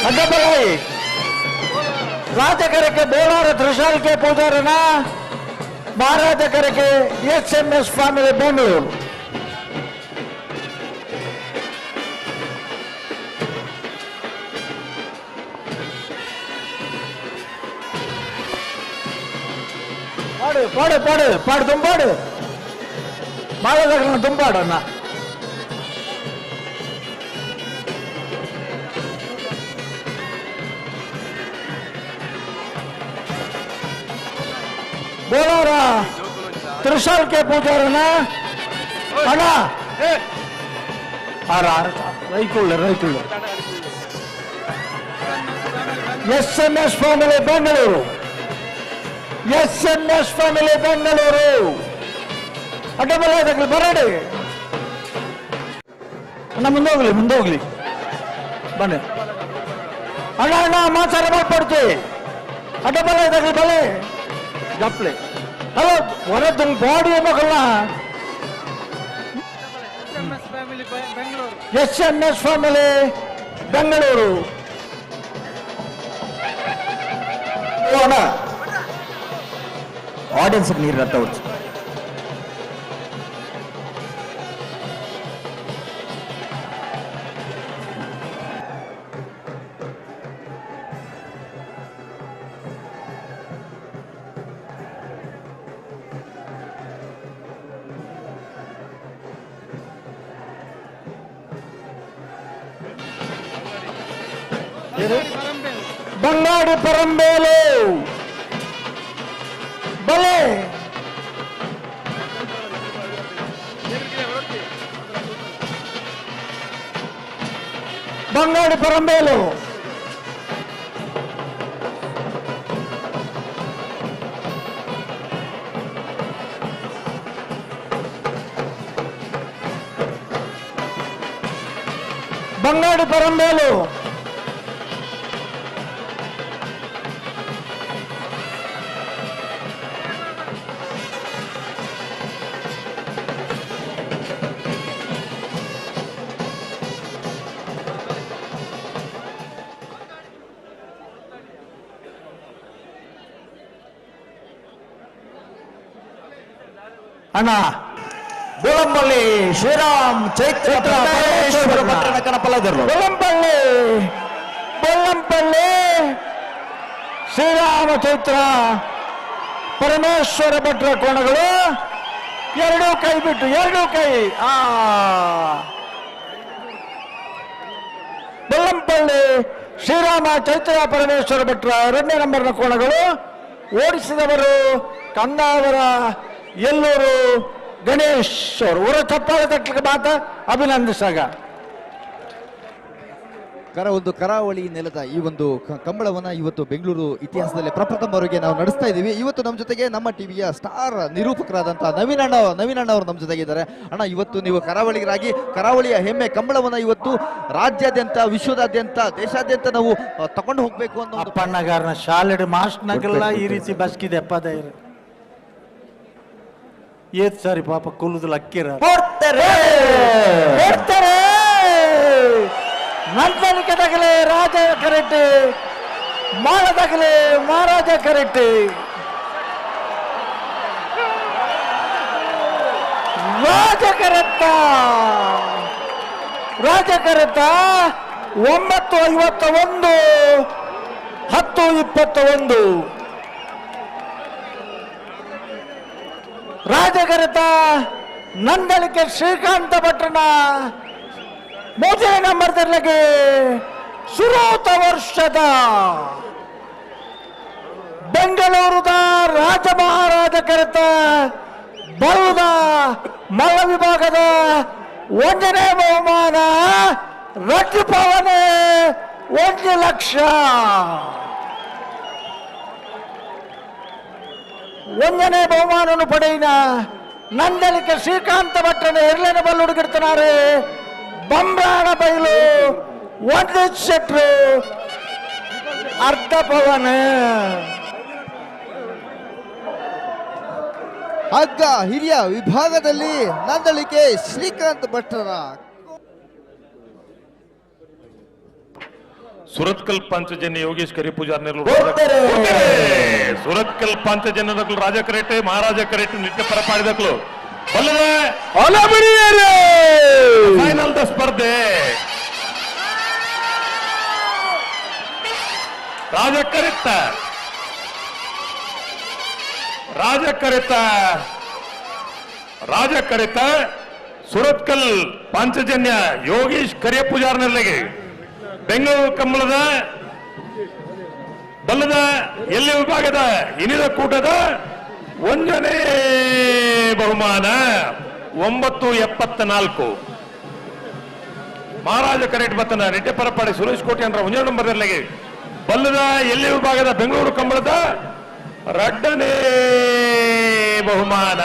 ಅಡ್ಡಬಲಾಯಿ ರಾಜಕರಕ್ಕೆ Bolar ತ್ರಿಶಾಲ್ಕೆ ಪೂಜಾರನ, ಮಹಾರಾಜಕರಕ್ಕೆ S M S family Bengaluru. ಪಾಡು ಪಾಡು ಪಾಡು ಪಾಡು, ದುಂಪಾಡು ಮಾಳದಗಳನ್ನ ದುಂಪಾಡು ಅಣ್ಣ. ಬೋಳಾರ ತ್ರಿಶಾಲ್ಕೆ ಪೂಜಾರನ ಅಣ್ಣ. ಆರ ರೈಕುಳ್ಳ ರೈಕುಳ್ಳ. S M S family Bengaluru, S M S family Bengaluru. ಅಡ್ಡಬಲ ಬರಡಿ ಅಣ್ಣ, ಮುಂದೆ ಹೋಗ್ಲಿ, ಮುಂದೆ ಹೋಗ್ಲಿ, ಬನ್ನಿ ಅಣ್ಣ. ಅಣ್ಣ, ಮಾತಾಡ ಮಾಡ್ಪಡ್ತಿ. ಅಡ್ಡಬಲ ಇದಾಗಲಿ ಬಲೆ ಜಪ್ಲಿ. ಹಲೋ, ಹೊರ ಬಾಡಿ ಮಕ್ಕಳನ್ನ. S M S family Bengaluru. ಅಣ್ಣ, ಆಡಿಯನ್ಸ್ ನೀರು ತಗೋచ్చు. ಬಂಗಾಡಿ ಪರಂಬೇಲು ಬಲೆ. ಬಂಗಾಡಿ ಪರಂಬೇಲು. ಬಂಗಾಡಿ ಪರಂಬೇಲು. ಅಣ್ಣ. ಬೋಳಂಬಳ್ಳಿ ಶ್ರೀರಾಮ್ ಚೈತ್ರ ಚೈತ್ರ ಪರಮೇಶ್ವರ ಭಟ್ರನ ಕನಪಲದರು. ಬೊಲ್ಲಂಪಳ್ಳಿ, ಬೊಲ್ಲಂಪಳ್ಳಿ ಶ್ರೀರಾಮ ಚೈತ್ರ ಪರಮೇಶ್ವರ ಭಟ್ರ ಕೋಣಗಳು. ಎರಡೂ ಕೈ ಬಿಟ್ಟು, ಎರಡೂ ಕೈ. ಆ ಬೊಲ್ಲಂಪಳ್ಳಿ ಶ್ರೀರಾಮ ಚೈತ್ರ ಪರಮೇಶ್ವರ ಭಟ್ರ ಎರಡನೇ ನಂಬರ್ನ ಕೋಣಗಳು. ಓಡಿಸಿದವರು ಕಂದಾವರ ಎಲ್ಲೂರು ಗಣೇಶ್ ಅವರು. ಊರ ಚಪ್ಪಾಳೆ ತಟ್ಟಲಿಕ್ಕೆ ಮಾತ ಅಭಿನಂದಿಸಾಗ. ಒಂದು ಕರಾವಳಿ ನೆಲದ ಈ ಒಂದು ಕಂಬಳವನ್ನ ಇವತ್ತು ಬೆಂಗಳೂರು ಇತಿಹಾಸದಲ್ಲಿ ಪ್ರಪ್ರಥಮವರೆಗೆ ನಾವು ನಡೆಸ್ತಾ ಇದ್ದೀವಿ. ಇವತ್ತು ನಮ್ಮ ಜೊತೆಗೆ ನಮ್ಮ ಟಿವಿಯ ಸ್ಟಾರ್ ನಿರೂಪಕರಾದಂತಹ ನವೀನ್ ಅಣ್ಣ, ನವೀನ್ ಅಣ್ಣ ಅವರು ನಮ್ಮ ಜೊತೆಗೆ ಇದ್ದಾರೆ. ಅಣ್ಣ, ಇವತ್ತು ನೀವು ಕರಾವಳಿಗರಾಗಿ ಕರಾವಳಿಯ ಹೆಮ್ಮೆ ಕಂಬಳವನ್ನ ಇವತ್ತು ರಾಜ್ಯಾದ್ಯಂತ, ವಿಶ್ವದಾದ್ಯಂತ, ದೇಶಾದ್ಯಂತ ನಾವು ತಗೊಂಡು ಹೋಗ್ಬೇಕು ಅನ್ನೋ ಒಂದು ಅಪ್ಪಣ್ಣಗಾರನ ಶಾಲೆಡ್ ಮಾಸ್ಟ್ನಾಗೆಲ್ಲ ಈ ರೀತಿ ಬಸ್ಕಿದೆ ಅಪ್ಪದ ಏತ್ ಸಾರಿ ಪಾಪ ಕುಲ್ಲುದಲ್ಲ ಅಕ್ಕಿರ ಕೊಡ್ತಾರೆ. ಕೊಡ್ತಾರೆ. ನಂತನಿಕೆ ತಗಲೆ ರಾಜ ಕರೆಕ್ಟ್, ಮಾಳದಾಗಲೆ ಮಹಾರಾಜ ಕರೆಕ್ಟ್. ರಾಜ ಕರೆತ್ತ, ರಾಜ ಕರೆತ್ತ. 9:51, 10:21. ರಾಜಕರತ ನಂದಳಿಕೆ ಶ್ರೀಕಾಂತ ಭಟ್ರನ ಮೊದಲನೇ ನಂಬರ್ ತರಲಿಕ್ಕೆ ಸುರೂತ ವರ್ಷದ ಬೆಂಗಳೂರದ ರಾಜ ಮಹಾರಾಜ ಕರೆತ ಬರುದ ಮಲ್ಲ ವಿಭಾಗದ ಒಂದನೇ ಬಹುಮಾನ ರಡ್ಡು ಪವನೆ 1 ಲಕ್ಷ. ಒಂದನೇ ಬಹುಮಾನವನ್ನು ಪಡೆಯಿನ ನಂದಳಿಕೆ ಶ್ರೀಕಾಂತ ಭಟ್ರನ ಎರಡನೇ ಬಲ್ಲು ಹುಡುಗಿರ್ತಾರೆ ಬಂಬ್ರಾಣ ಬೈಲು ಒಂದು ಶೆಟ್ರು ಅರ್ಧ ಪವನ. ಹಗ್ಗ ಹಿರಿಯ ವಿಭಾಗದಲ್ಲಿ Nandalike Srikanth ಭಟ್ರರ Surathkal Panchajanya Yogesh ಕರಿ ಪೂಜಾರ್ ನೆರಳು ಹೋಗ್ತಾರೆ. ಸುರತ್ಕಲ್ ಪಾಂಚಜನ್ಯ ದಕ್ಲು ರಾಜ ಕರೆಟ್ ಮಹಾರಾಜ ಕರೆಟ್ ನಿತ್ಯ ಪರಪಾಡಿದಕ್ಲು ಬಲ್ಲದ ಫೈನಲ್ the ಸ್ಪರ್ಧೆ ರಾಜ ಕರೆತ್ತ ರಾಜ ಕರೆತ ರಾಜ ಕರೆತ ಸುರತ್ಕಲ್ ಪಾಂಚಜನ್ಯ ಯೋಗೀಶ್ ಕರಿಯ ಪೂಜಾರ್ನಲ್ಲಿಗೆ ಬೆಂಗಳೂರು ಕಂಬಳದ ಬಲ್ಲದ ಎಲ್ಲಿ ವಿಭಾಗದ ಇನಿದ ಕೂಟದ ಒಂದನೇ ಬಹುಮಾನ 9.74. ಮಹಾರಾಜ ಕರೆಟ್ ಬತ್ತನ ನಿಟ್ಟೆಪರಪಾಡಿ ಸುರೇಶ್ ಕೋಟೆ ಅಂದ್ರೆ ಒಂದೇ ನಂಬರ್ ಬಲ್ಲದ ಎಲ್ಲಿ ವಿಭಾಗದ ಬೆಂಗಳೂರು ಕಂಬಳದ ರಡ್ಡನೇ ಬಹುಮಾನ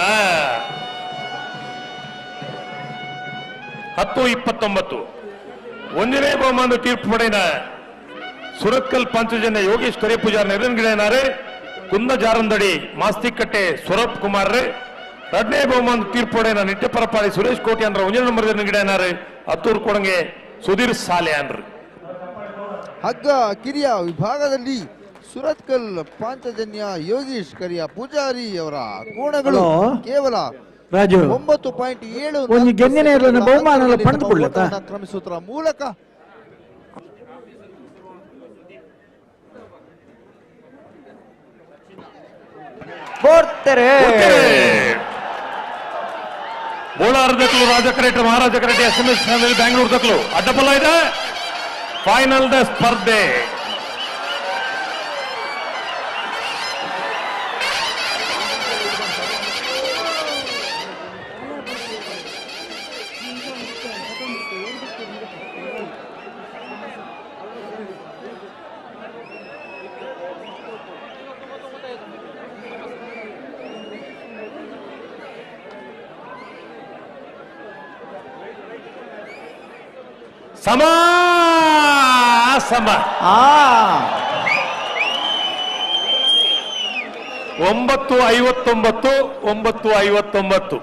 10.29. ಒಂದನೇ ಬಹುಮಾನ ತೀರ್ಪು ಪಡೆದ ಸುರತ್ಕಲ್ ಪಾಂಚಜನ್ಯ ಯೋಗೇಶ್ ಕರಿ ಪೂಜಾರ್ ನೆರನ್ಗಿಡನಾರೆ ಕುಂದ ಜಾರಂದಡಿ ಮಾಸ್ತಿಕಟ್ಟೆ ಸ್ವರೂಪ್ ಕುಮಾರ್ ರೇ. ಎರಡನೇ ಬಹುಮಾನ ತೀರ್ಪು ಪಡೆದ ನಿಟ್ಟೆಪರಪಾಡಿ ಸುರೇಶ್ ಕೋಟೆ ಅಂದ್ರೆ ಒಂದನೇ ನಂಬರ್ ಗಿಡನಾರೆ ಹತ್ತೂರು ಕೊಡಂಗೆ ಸುಧೀರ್ ಸಾಲೆ ಅನ್ರಿ. ಹಗ್ಗ ಕಿರಿಯ ವಿಭಾಗದಲ್ಲಿ ಸುರತ್ಕಲ್ ಪಾಂಚಜನ್ಯ ಯೋಗೀಶ್ ಕರಿಯ ಪೂಜಾರಿ ಅವರ ಕೋಣಗಳು ಕೇವಲ ರಾಜು 9.7 ಒಂದು ಗೆಂದಿನ ಇರಲಿಲ್ಲ, ಬಹುಮಾನ ಪಡೆದು ಕೊಡ್ಲತ್ತಾ? ಕ್ರಮಿಸುವುದರ ಮೂಲಕ ಬೋರ್ತೆರೆ. ಬೋಳಾರ ದಕ್ಲು ರಾಜ ಕರೆಟ್ ಮಹಾರಾಜ ಕರೆಟ್ S M S Bangalore ದಕ್ಲು ಅಡ್ಡಪಲ್ಲ ಇದೆ ಫೈನಲ್ the ಸ್ಪರ್ಧೆ. ಸಮ ಸಮ 9.59 9.59.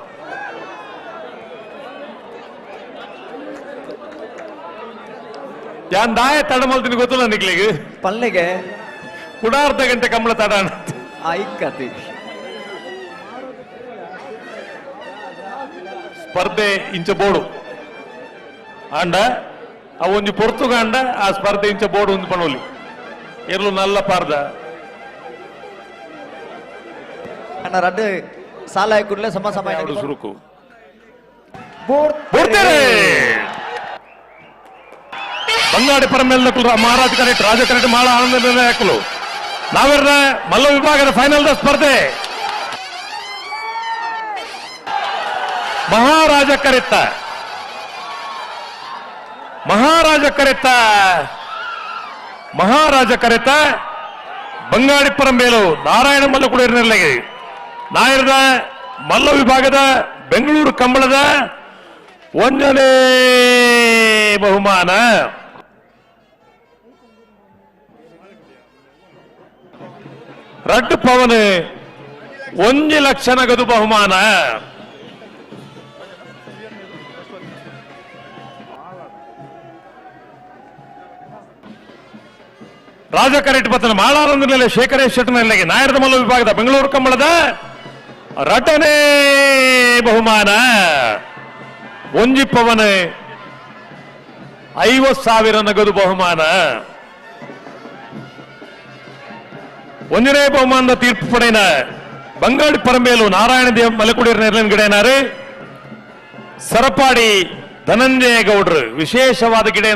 ಯಾನ್ ದಾಯ ತಡ ಮಲ್ತೀನಿ ಗೊತ್ತಿಲ್ಲ ನಿಕ್ಲಿಗೆ ಪಲ್ಲೆಗೆ ಕೂಡ ಅರ್ಧ ಗಂಟೆ ಕಂಬಳ ತಡ ಐಕತಿ ಸ್ಪರ್ಧೆ ಇಂಚ ಬೋರ್ಡು ಅಂಡ ಆ ಒಂಜಿ ಪೊರ್ತುಗಂಡ ಆ ಸ್ಪರ್ಧೆ ಇಂಚ ಬೋರ್ಡು ಒಂದು ಪಣೋಲಿ ಎರ್ಲು ನಲ್ಲ ಪಾರ್ದ ಅಣ್ಣ ರಡ್ಡು ಸಾಲ ಕೂಡಲೇ ಸಮ ಸಮ ಎರಡು ಸುರುಕು ಬೋರ್ತೆರೆ. ಬೋರ್ತೆರೆ. ಬಂಗಾಡಿ ಪರಮೇಲ್ ಮಹಾರಾಜ್ ಕರೆಕ್ಟ್ ರಾಜ ಕರೆಕ್ಟ್ ಮಾಳ ಆನಂದ ಹಾಕಲು ನಾವೆಲ್ಲ ಮಲ್ಲ ವಿಭಾಗದ ಫೈನಲ್ the ಸ್ಪರ್ಧೆ ಮಹಾರಾಜ ಕರೆತ್ತ ಮಹಾರಾಜ ಕರೆತ್ತ ಮಹಾರಾಜ ಕರೆತ್ತ ಬಂಗಾಡಿ ಪರಂಬೇಲು ನಾರಾಯಣ ಮಲ್ಲ ಕೂಡ ಇರಲಿಲ್ಲ ನಾಯರದ ಮಲ್ಲ ವಿಭಾಗದ ಬೆಂಗಳೂರು ಕಂಬಳದ ಒಂದನೇ ಬಹುಮಾನ ರಡ್ಡು ಪವನ್ 1 ಲಕ್ಷ ನಗದು ಬಹುಮಾನ. ರಾಜ ಕರೆಟ್ ಬತ್ತನ ಮಾಳಾರಂದನಲ್ಲಿ ಶೇಖರೇಶ್ ಶೆಟ್ಟನಲ್ಲಿಗೆ ನಾಯರದ ಮಲ್ಲ ವಿಭಾಗದ ಬೆಂಗಳೂರು ಕಂಬಳದ ರಟನೆ ಬಹುಮಾನ ಒಂಜಿ ಪವನ್ 50,000 ನಗದು ಬಹುಮಾನ. ಒಂದನೇ ಬಹುಮಾನದ ತೀರ್ಪು ಪಡೆಯನ ಬಂಗಾಡಿ ಪರಂಬೇಲು ನಾರಾಯಣ ದೇವ್ ಮಲಕುಡಿಯರ್ ನೆರಳಿನ ಗಿಡನಾರು ಸರಪಾಡಿ ಧನಂಜಯ ಗೌಡ್ರು ವಿಶೇಷವಾದ ಗಿಡ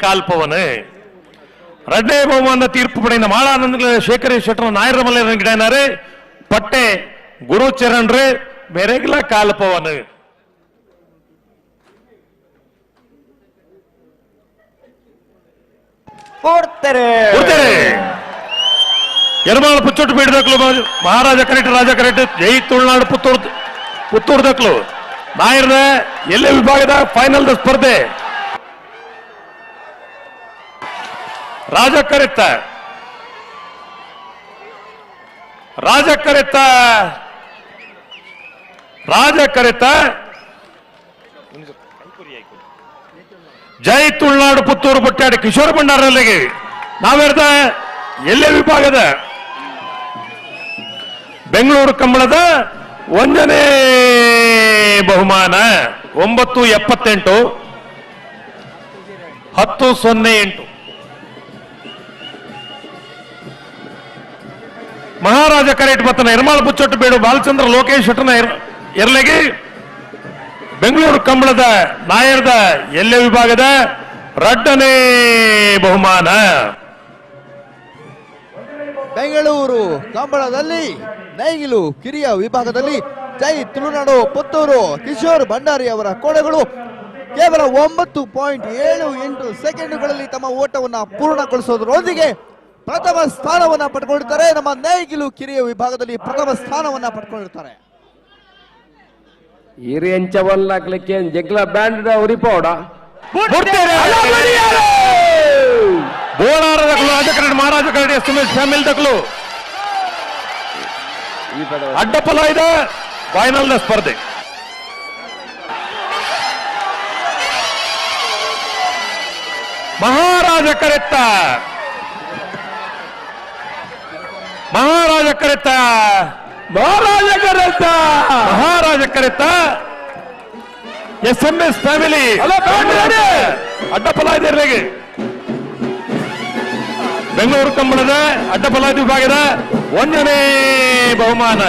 ಕಾಲ್ಪವನು. ರಡ್ಡೇ ಬಹುಮಾನದ ತೀರ್ಪು ಪಡೆಯ ಮಾಳಾನಂದ ಶೇಖರೇಶ್ ಶೆಟ್ಟರ್ ನಾಯರ ಮಲ್ಲರ ಗಿಡನಾರು ಪಟ್ಟೆ ಗುರುಚರಣ್ರು ಬೆರೆಗ್ಲ ಕಾಲ್ಪವನು. ಬೋರ್ತೆರೆ. ಯರಮಾಳ ಪುಚ್ಚೊಟ್ಟು ಬೀಡದಕ್ಲು ಮಹಾರಾಜ ಕರೆಕ್ಟ್ ರಾಜ ಕರೆಕ್ಟ್ ಜೈ ತುಳುನಾಡು ಪುತ್ತೂರು ಪುತ್ತೂರು ದಕ್ಲು ನಾಯರದ ಎಲ್ಲೇ ವಿಭಾಗದ ಫೈನಲ್ the ಸ್ಪರ್ಧೆ ರಾಜ ಕರೆತ್ತ ರಾಜ ಕರೆತ್ತ ರಾಜ ಕರೆತ್ತ ಜೈ ತುಳುನಾಡು ಪುತ್ತೂರು ಬುಟ್ಟಾಡಿ ಕಿಶೋರ್ ಭಂಡಾರಲ್ಲಿಗೆ ನಾವೆರ್ದ ಎಲ್ಲೆ ವಿಭಾಗದ ಬೆಂಗಳೂರು ಕಂಬಳದ ಒಂದನೇ ಬಹುಮಾನ 9.78 10.08. ಮಹಾರಾಜ ಕರೇಟ್ ಬತ್ತನ ನಿರ್ಮಾಳ ಬುಚ್ಚೊಟ್ಟು ಬೇಡು ಬಾಲಚಂದ್ರ ಲೋಕೇಶ್ ಶೆಟ್ಟನ ಎರ್ಲೆಗೆ ಬೆಂಗಳೂರು ಕಂಬಳದ ನಾಯರದ ಎಲ್ಲೆ ವಿಭಾಗದ ರಡ್ಡನೇ ಬಹುಮಾನ. ಬೆಂಗಳೂರು ಕಂಬಳದಲ್ಲಿ ನೈಗಿಲು ಕಿರಿಯ ವಿಭಾಗದಲ್ಲಿ ಜೈ ತುಳುನಾಡು ಪುತ್ತೂರು ಕಿಶೋರ್ ಭಂಡಾರಿ ಅವರ ಕೋಣೆಗಳು ಕೇವಲ 9.78 ಸೆಕೆಂಡುಗಳಲ್ಲಿ ತಮ್ಮ ಓಟವನ್ನು ಪೂರ್ಣಗೊಳಿಸೋದರೊಂದಿಗೆ ಪ್ರಥಮ ಸ್ಥಾನವನ್ನ ಪಡ್ಕೊಂಡಿರ್ತಾರೆ. ನಮ್ಮ ನೇಗಿಲು ಕಿರಿಯ ವಿಭಾಗದಲ್ಲಿ ಪ್ರಥಮ ಸ್ಥಾನವನ್ನ ಪಡ್ಕೊಂಡಿರ್ತಾರೆ. ಜಗ್ಲ ಬ್ಯಾಂಡ್ ಉರಿಪೋಡ ಬೋಳಾರದ ರಾಜಕರಡಿ ಮಹಾರಾಜ ಕರಡಿ ಸುಮೇಶ್ ಫ್ಯಾಮಿಲಿ ದಕ್ಲು ಅಡ್ಡಪಲ ಇದೆ ಫೈನಲ್ ಸ್ಪರ್ಧೆ. ಮಹಾರಾಜ ಕರೆತ್ತ ಮಹಾರಾಜ ಕರೆತ್ತ ಮಹಾರಾಜ ಕರೆತ್ತ ಮಹಾರಾಜ ಕರೆತ್ತ ಎಸ್ ಎಂ ಎಸ್ ಫ್ಯಾಮಿಲಿ ಅಡ್ಡಪಲ ಇದೆ ಇರ್ಲಿಗೆ. ಬೆಂಗಳೂರು ಕಂಬಳದ ಅಡ್ಡಪಲ ವಿಭಾಗದ ಒಂದನೇ ಬಹುಮಾನ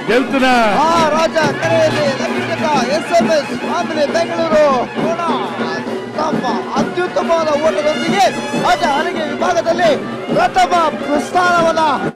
ಗೆಲ್ತನ ಮಹಾರಾಜ ಕರೆಯಲ್ಲಿ ಎಸ್ಎಂಎಸ್ ಫ್ಯಾಮಿಲಿ ಬೆಂಗಳೂರು ಕೋಣ ತಮ್ಮ ಅತ್ಯುತ್ತಮವಾದ ಓಟದೊಂದಿಗೆ ಅಡ್ಡ ಹಲಿಗೆ ವಿಭಾಗದಲ್ಲಿ ಪ್ರಥಮ ಸ್ಥಾನವನ್ನ